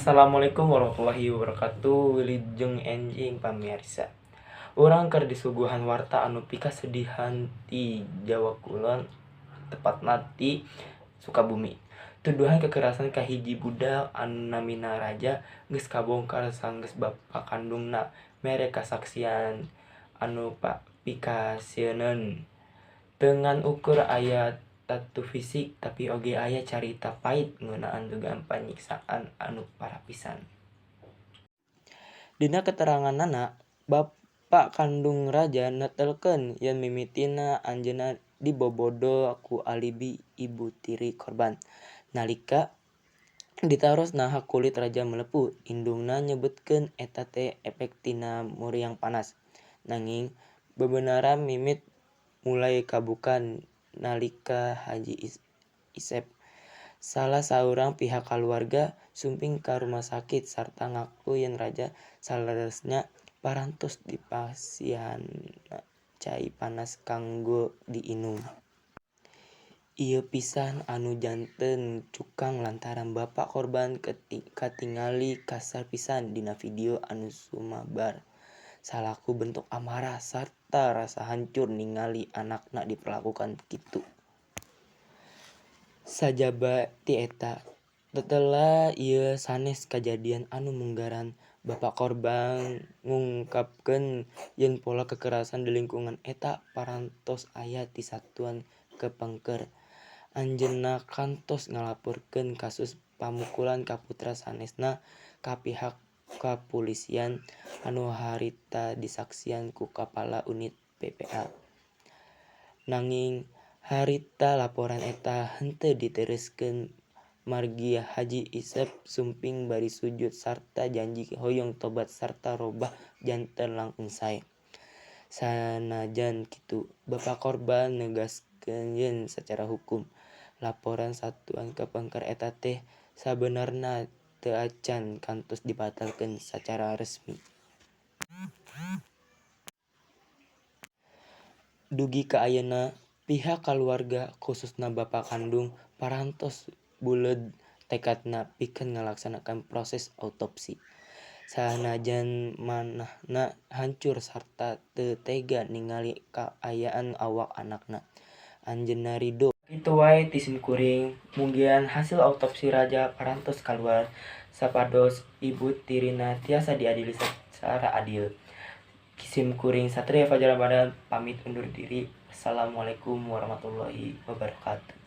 Assalamualaikum warahmatullahi wabarakatuh. Wilujeng enjing pamirsa. Urang keur disuguhan warta anu pikasedihan ti Jawa Kulon, tepatna ti Sukabumi. Tuduhan kekerasan ka hiji budak anu namina Raja geus kabongkar sanggeus bapa kandungna mere kasaksian anu pikasieun. Teu ngan ukur aya tatu fisik tapi oge aya carita pait ngeunaan dugaan panyiksaan anu parah pisan. Dina keteranganana, bapa kandung Raja netelkeun yen mimitina anjeunna dibobodol ku alibi ibu tiri korban. Nalika ditaros naha kulit Raja melepuh, indungna nyebutkeun eta teh efek tina muriang panas. Nanging bebenaran mimiti mulai kabuka nalika Haji Isep, salah saurang pihak kaluarga, sumping ka rumah sakit sarta ngaku yen Raja saleresna parantos dipasihan cai panas kanggo diinum. Ieu pisan anu janten cukang lantaran bapa korban katingali kasar pisan dina video anu sumebar salaku bentuk amarah sarta rasa hancur ningali anakna diperlakukan kitu. Sajaba ti eta, tetela ieu sanes kajadian anu munggaran. Bapa korban ngungkapkeun yen pola kekerasan di lingkungan eta parantos aya ti satuan kepengker. Anjeunna kantos ngalaporkeun kasus pamukulan ka putra sanesna ka pihak kapulisian anu harita disaksian ku Kapala Unit PPA. Nanging harita laporan eta henteu diteruskeun margi Haji Isep sumping bari sujud sarta janji hoyong tobat sarta robah janten langkung sae. Sanajan kitu, bapa korban negaskeun yen sacara hukum, laporan satuan kepengker eta teh sabenerna teu acan kantos dibatalkeun sacara resmi. Dugi ka ayeuna, pihak kaluarga khususna bapa kandung parantos buleud tekadna pikeun ngalaksanakeun proses autopsi. Sanajan manahna hancur sarta teu tega ningali kaayaan awak anakna, anjeunna rido. Kitu wae ti simkuring, mugian hasil autopsi Raja parantos kaluar supados ibu tirina tiasa diadili sacara adil. Simkuring Satria Fajar Ramadan pamit undur diri. Assalamualaikum warahmatullahi wabarakatuh.